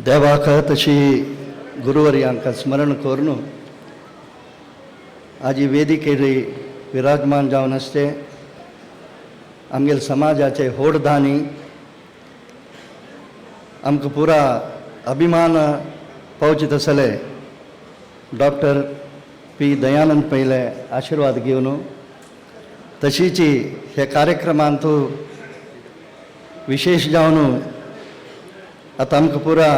देवाक तशी गुरुवर्यांक स्मरण करून आजी वेदिकेर विराजमान जावन आसचे आमगेले समाजाचे होडदानी आमकां पुरा अभिमान पावचे तसले डॉक्टर पी दयानंद पयले आशिर्वाद घेवन तशीच हे कार्यक्रमांत विशेष जावन आतां आमकां पुरा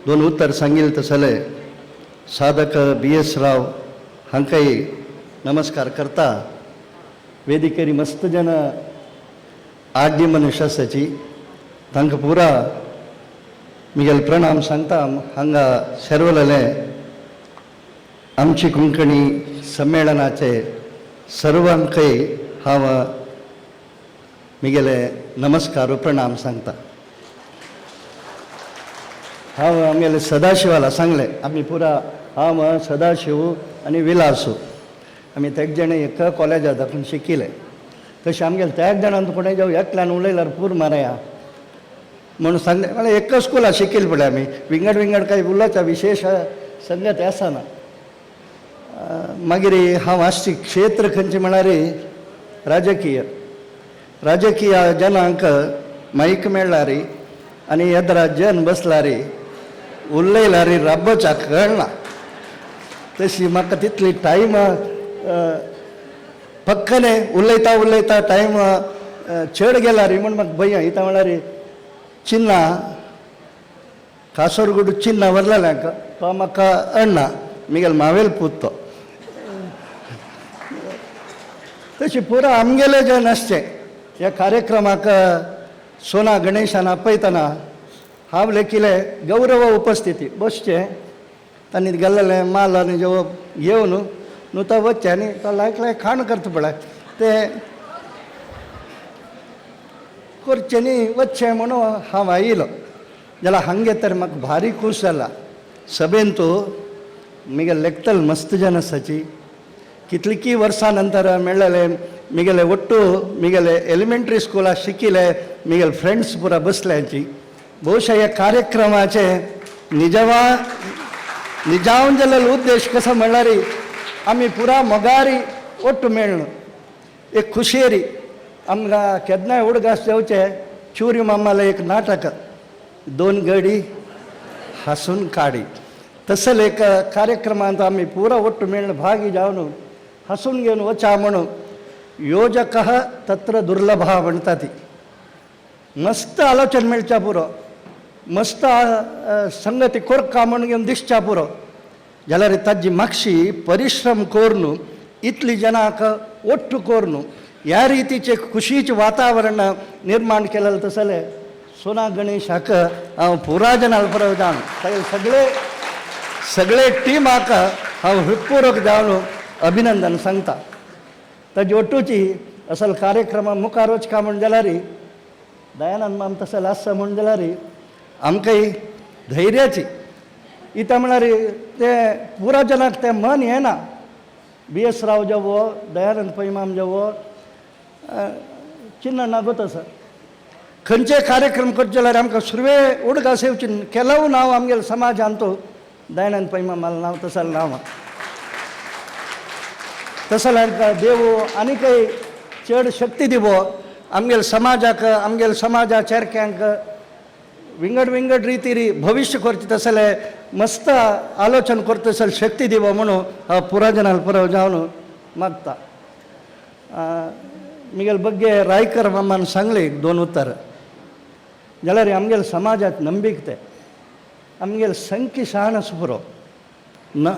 दोन उत्तर सांगिल्ले तसले साधक बी एस राव हांकांय नमस्कार करता. वेदिकेरी मस्त जन आड्य मनुष्य आसाची तांकां पुरा मिगेल प्रणाम सांगता. हांगा शेरवलेले आमची कोंकणी संमेळनाचे सर्वांकय हांव मिगेले नमस्कार प्रणाम सांगता. हांव आमगेले सदाशिवाला सांगलें आमी पुरा हांव सदाशिव आनी विलासू आमी तेग जाण एका कॉलेजांत दाखून शिकिले. तशें आमगेले तेग जाणांत कोणें जावं एकल्यान उलयल्यार पूर मारया म्हणून सांगलें. म्हळ्यार एका स्कुलां शिकिल्ले पळय आमी विंगड विंगड कांय उलोवच्या विशेश संगत आसना. मागीर हांव आसची क्षेत्र खंयचें म्हळ्यार राजकीय राजकीय जनांक मायक मेळ्ळार आनी येदरा जन बसलार उलयल्यार राबोच्या कळना. तशी म्हाका तितली टायम पक्कने उलयता उलयता टायम चड गेल्यार म्हूण म्हाका भंय इता म्हळ्यार चिन्ना कासरगोड चिन्ना व्हरलेलें तो म्हाका अण्णा मिगेल मावेल पूत तो. तशी पुरा आमगेले जन आसचें ह्या कार्यक्रमाक सोना गणेशान आपयतना हांव लेखिले गौरव उपस्थिती बसचें तांणी गेल्लेलें माल आनी जेवप घेवन न्हू तो वचचें आनी तो लायक लायक खाण करता पळय तें करचें न्ही वचचें म्हणून हांव आयलो. जाल्यार हांगे तर म्हाका भारी खूश जाला. सभेन तूं मिगेल लेखतल मस्त जन आसाची कितलीं वर्सां नंतर मेळ्ळेले मिगेले ಒಟ್ಟು मिगेले एलिमेंट्री स्कुलाक शिकिले मिगेले फ्रेंड्स पुरा बसल्याची. ಬಹುಶಃ ह्या कार्यक्रमाचे निजवा निजावन जाल्लो उद्देश कसो म्हणल्यार आमी पुरा मोगारी ಒಟ್ಟು मेळ्ळो एक खुशेरी आमकां केन्नाय उडगास जावचे चुरी मामालें एक नाटक दोन गडी हासून काडी तसले एक कार्यक्रमांत आमी पुरा ಒಟ್ಟು मेळ्ळ भागी जावन हसून घेवन वचा म्हणून योजक तत्र दुर्लभ म्हणटा ती मस्त आलोचन मेळच्या पुरो मस्त संगती कोरका म्हणून घेवन दिसच्या पुरो जाल्यार ताजी मागशी परिश्रम करून इतली जनाक ಒಟ್ಟು करून ह्या रितीचें खुशीचें वातावरण निर्माण केलें तसलें सोना गणेशाक हांव पुरा जनाल परत जावन तागेले सगळे सगळे टिमाक हांव हृत्पूर्वक जावन अभिनंदन सांगता. ताजी ಒಟ್ಟುची असल कार्यक्रमा मुखार वचका म्हूण जाल्यार दयानंद माम तसले आसा म्हूण जाल्यार आमकांय धैर्याची इता म्हळ्यार ते पुरा जनाक तें मन येना. बी एस राव जावो दयानंद पै माम जावो चिन्नण्णा गोत आसा खंयचे कार्यक्रम करचे जाल्यार आमकां सुरवे उडगास येवची केलाव नांव आमगेले समाजांत दयानंद पै मामालें नांव तसलें नांव तसो जाल्यार देव आनीकय चड शक्ती दिवो आमगेले समाजाक आमगेले समाजा चेरक्यांक विंगड विंगड रितीरी भविश्य करचें तसले मस्त आलोचन करता तसले शक्ती दिवो म्हणून हांव पुरा जनाल पुरो जावन मागता. मिगेल बग्गे रायकर मामान सांगले एक दोन उतर जाल्यार आमगेले समाजात नंबीक ते आमगेले संख्य शाण आसा पुरो न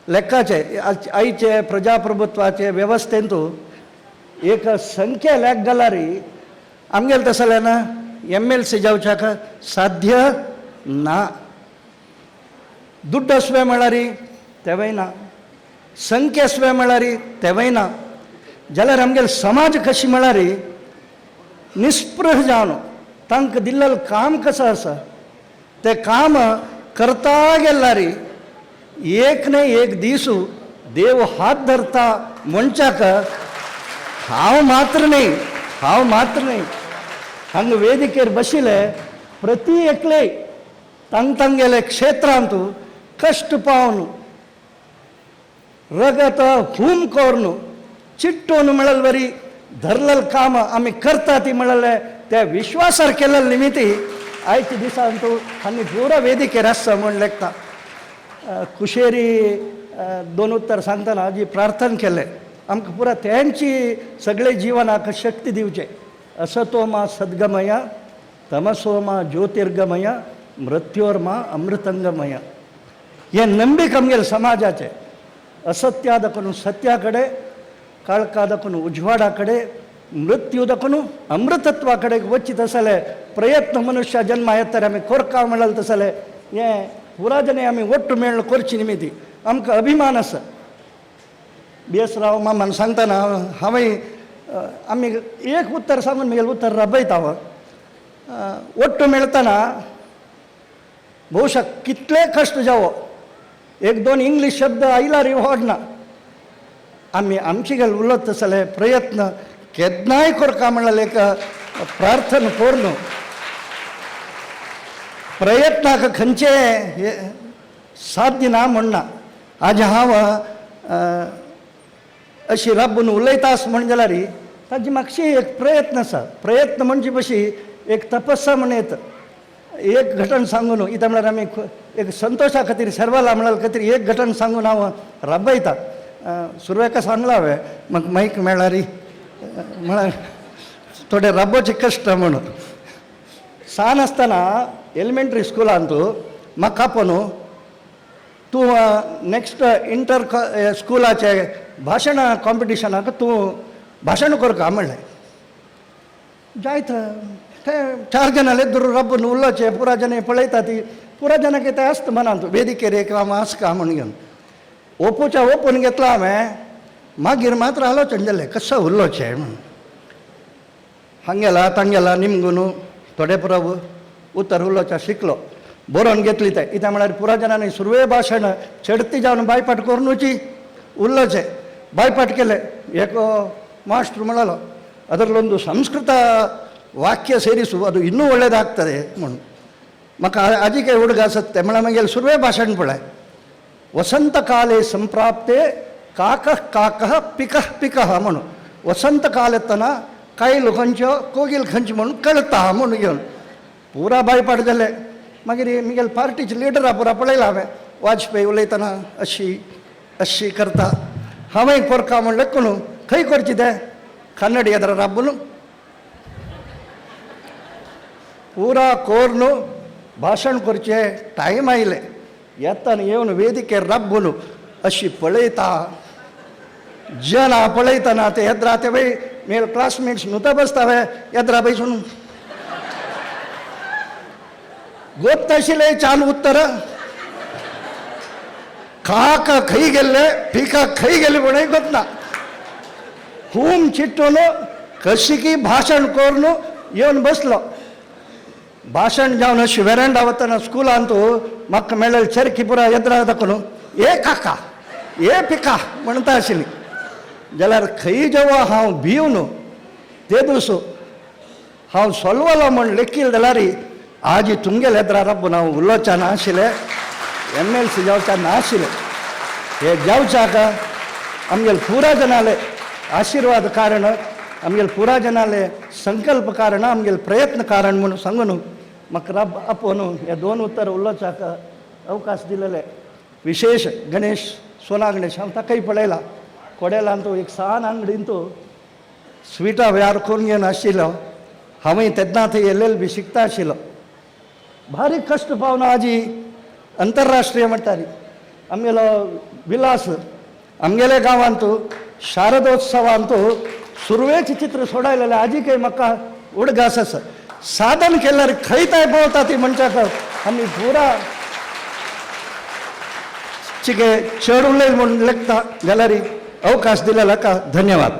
लेखाचे आयचे प्रजाप्रभुत्वाचे वेवस्थेंतू एक संख्या लेख जाल्यार आमगेले तसलें ना एम एल सी जावच्याक साध्य ना. दुड्ड आसवे म्हळ्यार तेवय ना, संख्या आसवे म्हळ्यार तेवय ना. जाल्यार आमगेले समाज कशी म्हळ्यार निस्पृह जावन तांकां दिल्लेलें काम कसो आसा तें काम करता गेल्यार एक न्हय एक दीस देव हात धरता म्हणच्याक हांव मात्र न्हय, हांव मात्र न्हय, हांगा वेदिकेर बशिल्ले प्रती एकले तांग तांगेले क्षेत्रांतु कश्ट पावन रगत हूम करून चिट्टोन म्हळ्यार वरी धरलेल काम आमी करता ती म्हळ्यार त्या विश्वासार केलेले निमित्ती आयच्या दिसांतु आमी पुरा वेदिकेर आसा म्हूण लेखता. कुशेरी दोन उत्तर सांगतना जी प्रार्थना केले आमकां पुरा तेंची सगळे जिवनाक शक्ती दिवचे. असतो मा सद्गमय, तमसो मा ज्योतिर्गमय, मृत्योर्मा अमृतंगमय. हे ನಂಬಿಕೆ आमगेले समाजाचे. असत्यादकून सत्या कडेन, काळखादकून उजवाडा कडेन, मृत्यूदकून अमृतत्वा कडेन वचीत आसले प्रयत्न मनुष्य जन्म येतरे आमी कोरका म्हणलें तसले हें पुरा जने आमी ಒಟ್ಟು मेळ्ळ करची निमित्ती आमकां अभिमान आसा. बी एस राव मामान सांगतना हांवें आमी एक उत्तर सांगून म्हगेलें उत्तर राबयता हांव. ಒಟ್ಟು मेळतना ಬಹುಶಃ कितले कश्ट जावो, एक दोन इंग्लीश शब्द आयल्यार व्हडना, आमी आमची गेल उलत तसले प्रयत्न केन्नाय करका म्हणल्यार एक प्रार्थना करून प्रयत्नाक खंयचे हे साध्य ना म्हणना. आज हांव अशी राबून उलयता आस म्हण जाल्यार ताजी मातशी एक प्रयत्न आसा. प्रयत्न म्हणजे कशी एक तपस्या म्हण येता. एक घटन सांगून इतां म्हळ्यार आमी एक संतोशा खातीर सर्वाला म्हळ्यार खातीर एक घटन सांगून हांव राबयता. सुरवेक सांगलां हांवें, म्हाका मायक मेळ्ळारी म्हळ्यार थोडे राबोवचे कश्ट म्हणून. सान आसतना एलिमेंट्री स्कुलांत म्हाका आपोवन तूं नेक्स्ट इंटर स्कुलाचे भाशण कॉम्पिटिशनाक तूं भाशण करका म्हणलें. जायत ते चार जाणाले दुर रब्बून उलोवचें पुरा जन पळयता ती पुरा जनाक तें आसता मनांत वेदिकेर एक हांव आसका म्हूण घेवन ओपूच्या ओपून घेतला हांवें. मागीर मात्र आलोचन जालें कसो उलोवचें म्हूण. हांगेला तांगेला निमगून थोडे पुरो उतर उलोवचें शिकलो, बरोवन घेतली तें. कित्याक म्हळ्यार पुरा जणांनी सुरवे भाशण चडती जावन बायपाट करुनूची उलोवचें. बायपाट केलें. एक मास्टर म्हणालो ಅದರಲ್ಲೊಂದು ಸಂಸ್ಕೃತ ವಾಕ್ಯ ಸೇರಿಸು, ಅದು ಇನ್ನೂ ಒಳ್ಳೆಯದಾಗ್ತದೆ म्हणून. म्हाका आजिके ಹುಡುಗ आसत ते म्हळ्यार मागीर सुरवे भाशण पळय. वसंतकाले संप्राप्ते काकः काकः पिकः पिकः म्हणून. वसंत काल येतना कायल खंयच्यो कोगील खंयची म्हणून कळटा म्हणून घेवन पुरा बायपाट जालें. मागीर म्हगेले पार्टीचे लिडरा पुरा पळयला हांवें. वाजपेयी उलयतना अशी अशी करता, हांवें कोरका म्हणलें कोण खंय करची तें कन्नड एदरा राबून पुरा कोर्न भाशण करचें टायम आयलें. येताना येवन वेदिकेर राबून अशी पळयता जना पळयतना ते येद्रा ते बाई मेरे क्लासमेट्स नुता बसता येद्रा बैसून गोत्ताशिल्लें चाल उत्तर काका खंय गेल्ले पिका खंय गेले म्हणून गोतना हूम चिट्टून कशिकी भाशण करून येवन बसलो. भाशण जावन अशी वेरंडा वतना स्कुलांत म्हाका मेळ्ळे चरखी पुरा येद्रा दाखोवन ए काका ए पिका म्हणटा आशिल्ली. जाल्यार खंय जेवा हांव भिवन ते दिवस हांव सोलवलो म्हण लेखील जाल्यार आजी तुमगेले येद्रा राबून हांव उलोवच्या नाशिल्लें, एम एल सी जावच्या नाशिल्लें. हे जावच्याक आमगेले पुरा जनाले आशिर्वाद कारण, आमगेले पुरा जनाले संकल्प कारण, आमगेले प्रयत्न कारण म्हणून सांगून म्हाका रब आपोवन हे दोन उत्तर उलोवच्याक अवकाश दिलेले. विशेष गणेश सोना गणेश हांव ताकाय पळयला कोडेलांत एक सान अंगडींत स्विटा व्यार करून घेवन आशिल्लो. हांवूय तेन्ना थंय एल एल बी शिकता आशिल्लो. भारी कश्ट पावन आजी अंतरराष्ट्रीय म्हणटाली. आमगेलो विलास आमगेले गांवांत शारदोत्सवांत सुरवेचे चित्र सोडायलेलें आजी काही म्हाका उडगास आसा. साधन केल्यार खंय ताय पावता ती मनशाक आमी पुरा चिके चड उलयल म्हूण लेखता जाल्यार अवकाश दिलेला का धन्यवाद.